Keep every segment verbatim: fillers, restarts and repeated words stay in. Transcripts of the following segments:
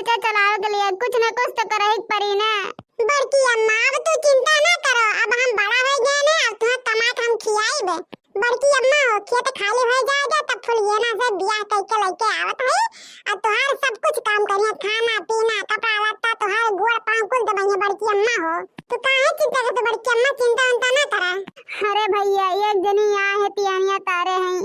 खर्चा चलावे के लिए कुछ न कुछ तो करही के पड़ी ना। बड़की अम्मा, अब तू चिंता ना करो, अब हम बड़ा हो गए ना, अब तुम्हें कमा के हम खियाइबे। बड़की अम्मा हो, खेत खाली हो जाएगा, तब फुलगेना से बियाह करके लेके आवत है, और तुहार सब कुछ काम करिए, खाना पीना, कपड़ा लत्ता, तुहार गोड़ पाँव कुल दबाइए बड़की अम्मा हो। तू काहे चिंता करते बड़की अम्मा, चिंता उंता ना करा। अरे भैया, एक जनी यहाँ है, पियनिया तारे हैं,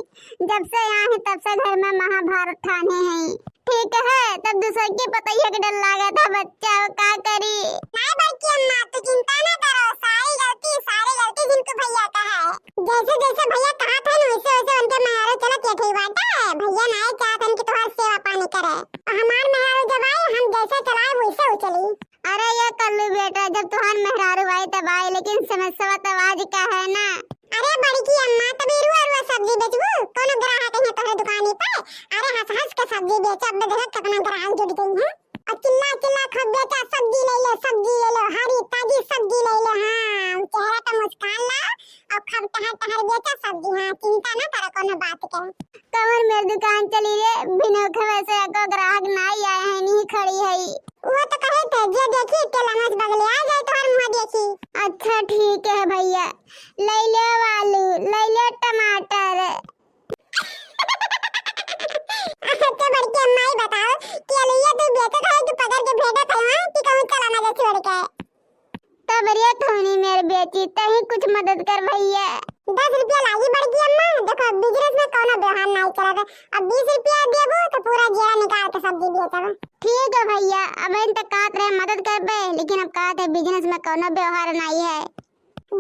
जब से यहाँ है तब से घर में महाभारत ठाने हैं। ठीक है, तब दूसर की पतैया के डर लागा था बच्चा, का करी? नहीं बड़की अम्मा, तू चिंता ना करो, सारी गलती, सारी गलती जिंकू भैया का है। जैसे जैसे भैया कहा था ना, वैसे वैसे उनके मेहरारू चलत ये ठीक बात है। भैया ना चाहत हन कि तोहार सेवा पानी करे। हमार मेहरारू जब आई, हम जैसे चलाए वैसे उ चली। अरे ये कल्लू बेटा, जब तोहार मेहरारू आई तब आई, लेकिन समस्या तब आज का है ना। अरे बड़की अम्मा, तब ई रुआ रुआ सब्जी बेचबू? कोनो ग्राहक है तोहरे दुकानी पे? अरे हंस हंस के सब्जी बेचब, अब देखो कितना ग्राहक जुट गई है। और चिल्ला चिल्ला खूब बेचा, सब्जी ले लो, सब्जी ले लो, हरी ताजी सब्जी ले लो। हाँ, चेहरा पे मुस्कान ला और खूब टहर टहर बेचा सब्जी। हाँ, चिंता ना करो कोनो बात के। कमर मेर दुकान चली रे, बिनो खबर से एको ग्राहक नाई आए हैं, नहीं खड़ी है। वो तो कहे थे, जे देखी के लमस बगले आ जाए तोहर मुँह देखी। अच्छा ठीक है भैया, ले लो आलू, ले लो टमाटर। अच्छा बड़की अम्मा, ई बताओ कि अलुइया तू बेचत है कि पकड़ के भेजत है, हाँ, कि कहूँ चला ना छोड़ के? तब रे थोनी मेर बेची, तही कुछ मदद कर भैया। दस रुपया लागी बड़की अम्मा। देखो, business में कौनो व्यवहार नाई चलत है। अब बीस रुपया देबू तो पूरा जेरा निकाल के सब्जी बेचब। ठीक है भैया, अब इन तक कहत रहे मदद करबे, लेकिन अब कहत है business में कौनो व्यवहार नाई है।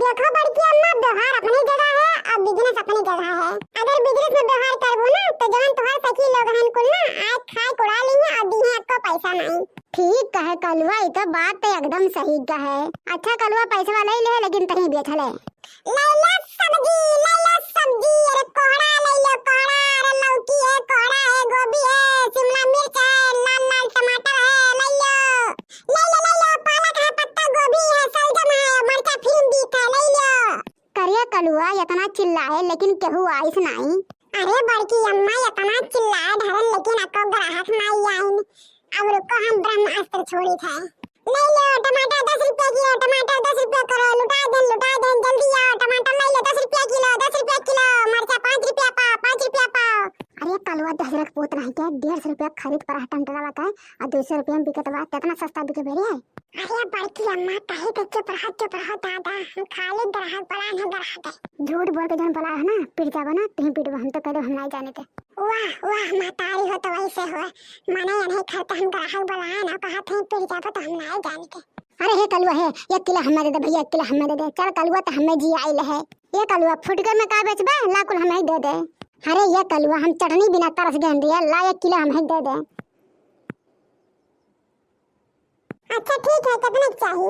देखो बड़की अम्मा, व्यवहार अपनी जगह है और business अपनी जगह है। अगर business में व्यवहार करबू ना तो जवन तोहार सखी लोग हन कुल ना, आए खाए उड़ा ली है और दीहे आपको पैसा नहीं। ठीक कहे कलुआ, ई तो बात तो एकदम सही कहे। अच्छा कलुआ, पैसवा ले ले, लेकिन तहीं बेच ले। ले ले सब्जी, ले ले सब्जी, अरे कोहड़ा ले लो, कोहड़ा, अरे लौकी है, कोहड़ा है, गोभी है, शिमला मिर्च है, लाल लाल टमाटर है, ले लो, ले लो, ले लो, पालक है, पत्ता गोभी है, सलजम है, मरचा फिर बीत है, ले लो। करिया कलुआ इतना चिल्लाए, लेकिन केहू आइस नाई। अरे बड़की अम्मा, इतना चिल्लाए ढरन, लेकिन एको ग्राहक नाई आइन। अब रुको, हम ब्रह्मास्त्र छोड़ी थे। ले लो टमाटर दस रुपया किलो, टमाटर दस रुपया करो, लुटा देन, लुटा देन, जल्दी आओ, टमाटर ले लो दस रुपया किलो, दस रुपया किलो, मरचा पाँच रुपया पाव, पाँच रुपया पाव। अरे कलुआ, दस रुपया के पूत नहीं के, डेढ़ सौ रुपया खरीद पर है टमाटरवा का, और दो सौ रुपया में बिकत बा, कितना सस्ता बिके बेरे है। अरे बड़की अम्मा, कहे के चुप रहो, चुप रहो दादा, हम खाली ग्राहक बुलाए हैं, ग्राहक। झूठ बोल के जौन बोला है ना, पिट जाबो ना, तुम पिटबो, हम तो कह दो हम नहीं जाने थे। वाह वाह महतारी हो तो वैसे हो, माने इन्हें घर पे हम ग्राहक बुलाए ना, कहा थे पिट जाबो तो हम नहीं जाने थे। अरे हे कलुआ हे, एक किलो हमें दे दे भैया, एक किलो हमें दे दे। चल कलुआ तो हमें जी आइल है। ये कलुआ फुटकर में का बेचबे, ला कुल हमें दे दे। अरे ये कलुआ हम चटनी बिना तरस गए हैं, ला एक किलो हमें दे दे। अच्छा ठीक है, कितने के चाही?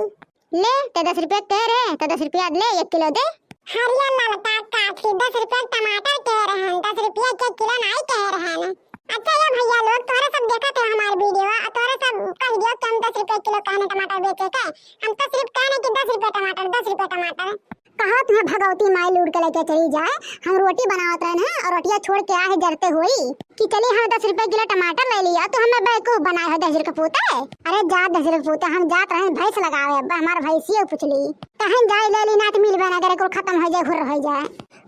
ले, ते दस रुपया कह रहे, तो दस रुपया ले, एक किलो दे। हरियर ललका काठी, दस रुपया के टमाटर कह रहे हैं, दस रुपया के किलो नाई कह रहे हैं। अच्छा ये भैया लोग, तोहरे सब देखत है हमार video, आ तोहरे सब कह दियो कि हम दस रुपया किलो कहने टमाटर बेचे के। हम तो सिर्फ कहने कि दस रुपया टमाटर, दस रुपया टमाटर। कहा तुम्हें भगवती माई लूट के लेके चली जाए, हम रोटी बनावत रहे हैं और रोटियां छोड़ के आए जरते हुई कि चली हम दस रुपए किलो टमाटर ले लिया, तो हमें बेवकूफ बनाए हो दस रुपए पूते। अरे जा दस रुपए पूते, हम जात रहे भैंस लगावे, अब हमार भैंसियो पूछ ली, कहें जाए ले ली ना तो मिलबे ना करे, कुल खत्म हो जाए, हुर्र हो जाए।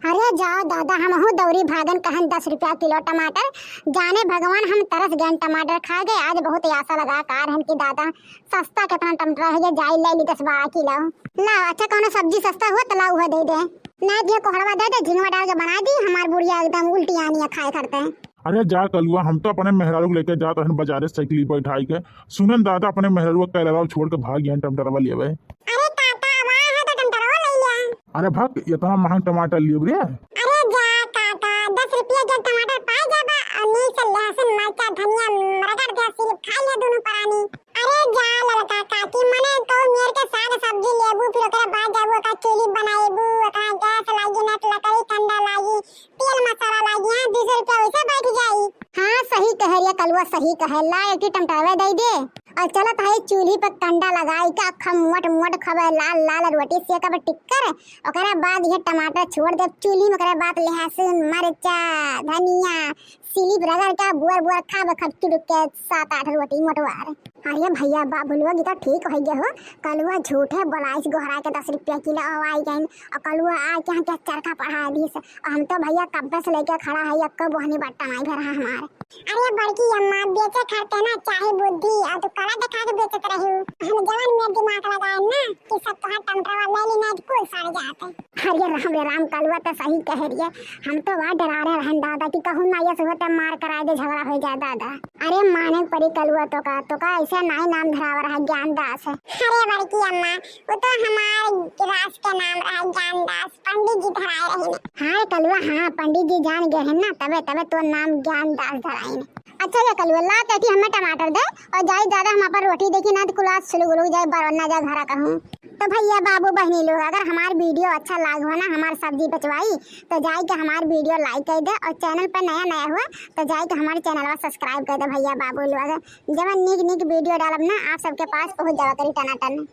अरे जाओ दादा, हम हो दौरी भागन कहन दस रुपया किलो टमाटर, जाने भगवान हम तरस गए टमाटर खा गए। आज बहुत आशा लगा कार हन कि दादा सस्ता कितना टमाटर है, जाई ले ली दस बारह किलो। ला, अच्छा कौनो सब्जी सस्ता हुआ तो ला, उहे दे दे। ना दिया कोहड़वा दे दे, झिंगवा डाल के बना दी, हमार बुढ़िया एकदम उल्टी आनी है खाए करते हैं। अरे जा कलुआ, हम तो अपने मेहरारू के लेके जात रहन बाजारे साइकिल बैठाई के। सुनन दादा, अपने मेहरारू के कैलराव छोड़ के भाग गए टमाटरवा लेवे। अरे काका, अब आए हैं तो टमाटरवा ले लिया। अरे भाग, इतना महंग टमाटर लियो रे। अरे जा काका, दस रुपया के टमाटर पाए जाबा और नीक से लहसुन, मरचा, धनिया रगड़ दे, सिर्फ खाई ले दोनों परानी। अरे जा ललका काकी, मने तो मेर के साग सब्जी लेबू, फिर ओकरे बाद जाबू, ओकर चूल्ही बनाएबू, ओकरा गैस लागी, ना तो लकड़ी ठंडा लागी, तेल मसाला लागी, हाँ, दू सौ रुपया वैसे बैठ जाई। हाँ, सही कहे रे कलुआ, सही कहे, ला एक ठी टमाटरवे दे दे। और चलत है चूल्ही पे कंडा लगाई के अक्खा मोट मोट खबे, लाल लाल रोटी सेकब टिक्कर, ओकरा बाद ये टमाटर छोड़ दे चूल्ही में, ओकरा बाद लहसुन, मरचा, धनिया, चिली रगड़ के बुअर बुअर खाब, खब चुड़ुक के सात आठ रोटी मोटवार। अरे भैया बाबू लोग, ई तो ठीक होइ गए हो, कलुआ झूठे बोलाइस गोहरा के दस रुपया किलो, और आई गइन, और कलुआ आ के यहाँ के चरखा पढ़ा दीस। और हम तो भैया कब्बे से लेके खड़ा है, एक्को बोहनी बट्टा नाई भरा हमार। अरे बड़की अम्मा, बेचे खरते ना चाही बुद्धि, और तू कला दिखा के बेचत रही। हम जवान में दिमाग लगाए ना कि सब तोहार टमटरवा ले ली, नहीं कुल सड़ जाते। अरे राम रे राम, कलुआ तो सही कह रही है। हम तो वह डरा रहे रहन दादा कि कहूँ ना ये सुबह मार कराए दे, झगड़ा हो जाए दादा। अरे माने परी कलुआ तो का, तो का ऐसे नाई नाम धरावा रहा ज्ञान दास है। अरे बड़की अम्मा, वो तो हमार रास के नाम रहा ज्ञान दास, पंडित जी धराए रहे ने। हाँ रे कलुआ, हाँ पंडित जी जान गए हैं ना, तबे तबे तो नाम ज्ञान दास धराए ने। अच्छा ये कलुआ, ला तेठी हमें टमाटर दे और जाई दादा हम अपन रोटी देखी ना तो कुलास सुलुग उलुग जाए, बरन्ना जाए घरा कहूँ। तो भैया बाबू बहनी लोग, अगर हमार वीडियो अच्छा लाग हो ना, हमार सब्जी बेचवाई, तो जाई के हमार वीडियो like कर दे और चैनल पर नया नया हुआ तो जाई के हमारे चैनलवा सब्सक्राइब कर दे भैया बाबू लोग। जब नीक नीक वीडियो डालब ना, आप सबके पास पहुँच जावा करी टनाटन।